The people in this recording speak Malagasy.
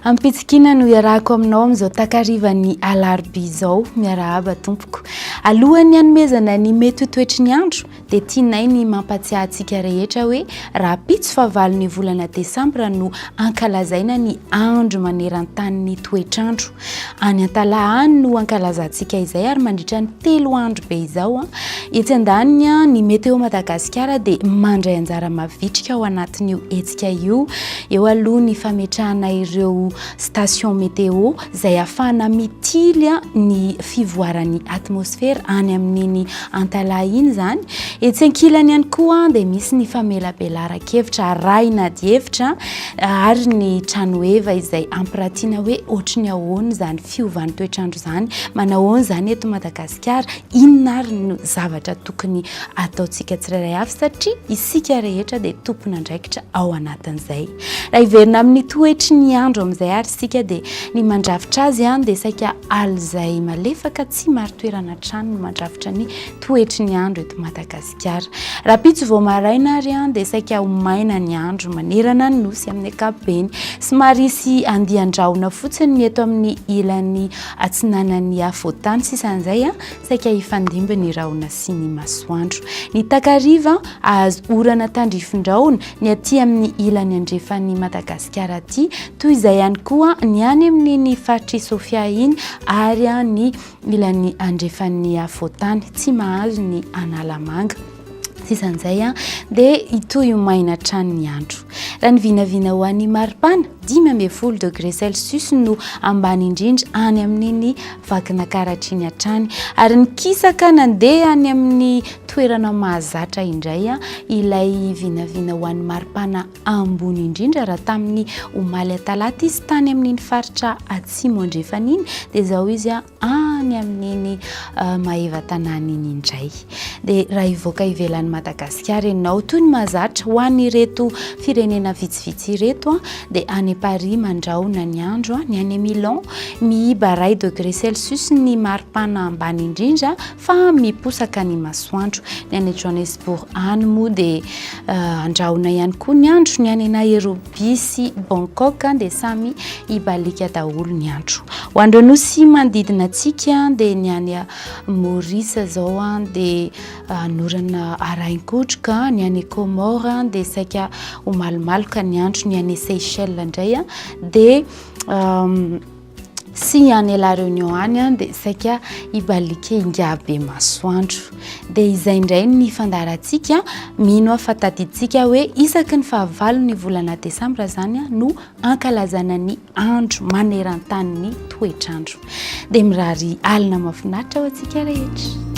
Ampitsikiana no iarahako aminao amin'izao takarivan'ny alarobia izao. Miarahaba tompoko. Alohan'ny hanomezana ny mety ho toetry ny andro dia tianay ny mampatsiahy antsika rehetra hoe rahampitso fahavalon'ny volana desambra no ankalazaina ny andro maneran-tanin'ny toetr'andro. Any Antalaha any no ankalazantsika izay ary mandritra ny telo andro be izao. Etsy andaniny, ny Météo Madagasikara dia mandray anjara mavitrika ao anatin'io hetsika io. Eo aloha ny fametrahana ireo station météo izay ahafahana mitily ny fivoaran'ny atmosfera any amin'iny Antalaha iny izany. Etsy ankilany ihany koa dia misy ny famelabelaran-kevitra arahina adihevitra ary ny tranoheva izay ampiratiana hoe ohatry ny ahoana izany fiovan'ny toetr'andro izany, manao ahoana izany eto Madagasikara, inona ary no zavatra tokony ataontsika tsirairay avy satria isika rehetra dia tompon'andraikitra ao anatin'izay. Raha hiverina amin'ny toetry ny andro amin'izay ary isika dia ny mandrafitra azy dia saika alizay malefaka tsy marin-toerana hatrany no mandrafitra ny toetry ny andro eto Madagasikara. Rahampitso vao maraina ary dia saika ho maina ny andro manerana ny nosy amin'ny ankapobeny. Somary hisy andian-drahona fotsiny ny eto amin'ny ilany atsinanan'ny afovoantany sisan'izay saika hifandimby ny rahona sy ny masoandro. Ny takariva ahazo orana tandrifin-drahona ny aty amin'ny ilany andrefan'i Madagasikara aty, toy izay ihany koa ny any amin'iny faritr'i Sofia iny ary ny ilany andrefan'ny afovoantany, tsy mahazo ny Analamanga. Sisan'izay dia hitohy ho maina hatrany ny andro. Raha ny vinavina ho an'ny maripana, 15 degré celsius no ambany indrindra any amin'iny Vakinakaratra iny hatrany. Ary nikisaka nandeha any amin'ny toerana mahazatra indray ilay vinavina ho an'ny maripana ambony indrindra raha tamin'ny omaly talata izy tany amin'iny faritra atsimo andrefana iny dia izao izy any amin'iny Maevatanàna iny indray. Dia raha hivoaka ivelan'i Madagasikara ianao toy ny mahazatra ho an'ireto firenena vitsivitsy ireto dia any Paris mandrahona ny andro, ny any Milan miiba iray degré celsius ny maripana ambany indrindra fa miposaka ny masoandro. Ny any Johannesburg any moa dia andrahona ihany koa ny andro, ny any Nairobi sy Bangkok dia samy hibaliaka daholo ny andro. Ho an'ireo nosy manodidina antsika dia ny any Maurice izao dia anorana arahin-kotroka, ny any Comores dia saika ho malomaloka ny andro, ny any Seychelles indray dia sy any La Réunion any dia saika hibaliaka ingahy be masoandro. Dia izay indray ny fandaharantsika, mino aho fa tadidintsika hoe isaky ny fahavalon'ny volana desambra izany no ankalazana ny andro maneran-tanin'ny toetr'andro. Dia mirary alina mahafinaritra ho antsika rehetra.